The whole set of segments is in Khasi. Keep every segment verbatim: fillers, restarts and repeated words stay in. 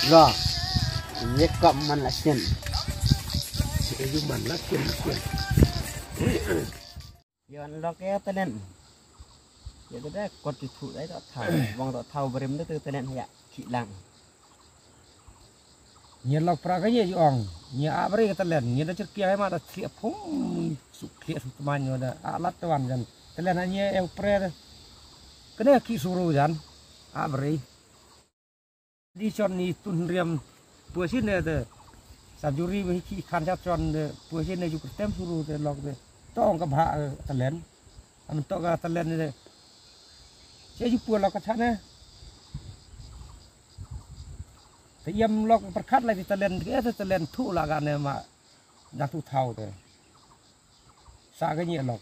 Lo. Ye kop man la sien. Ye ju man la sien, la sien. Yon lok ya talen. Ye da da kot ti thu dai to thau. Wang to thau brim da tu talen ya ki lang. Ngi lok pra ka ngi ju ong. Ngi a bri ka talen. Ngi da chir kia ma da thli phum. Su khli su tman ngi da a lat twan jan. Talen a ngi e pre da. Kane ki suru jan. A bri. Di chon ni tun riam pua shin ne de. Sa juri ba hi ki khan jat chon de pua shin ne ju kyrtem suru de lok de. Tong ka bha, eh, talen. Am to ka talen ne de. Che ju pua lok ka chane. Te yam lok perkat la di talen ke te talen thu la ga ne ma. Jang thu thau de. Sa ka nyi lok.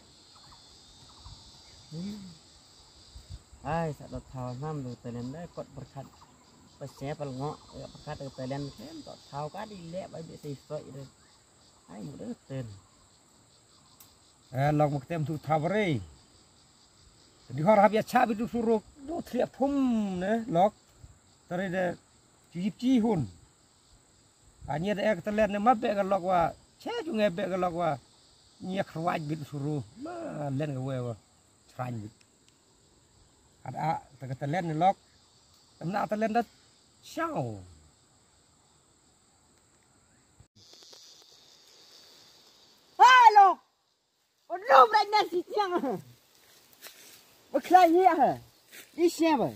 Ai, sa dot thau nam du talen dai kot berkat. Pas nya pal ngo, ya berkat dot talen kem dot thau ka di lek bai bi sei soi de. Ai, mu de ten. Eh, lok mak tem thu thau beri. Di hor hap ya cha bi du suruk, du thliak phum ne lok. Tari de, ju yip chi hun. A nyi da ek talen ne ma bek ka lok wa. Che ju nge bek ka lok wa. Nyi khruaj bit suru. Ma len ka we wa. Chrain bit. Ad a ta ka talen ne lok. Em na talen da. Chao. Hello. Olo bra na si tiang. Ba khlai hi ha. Di sia ba.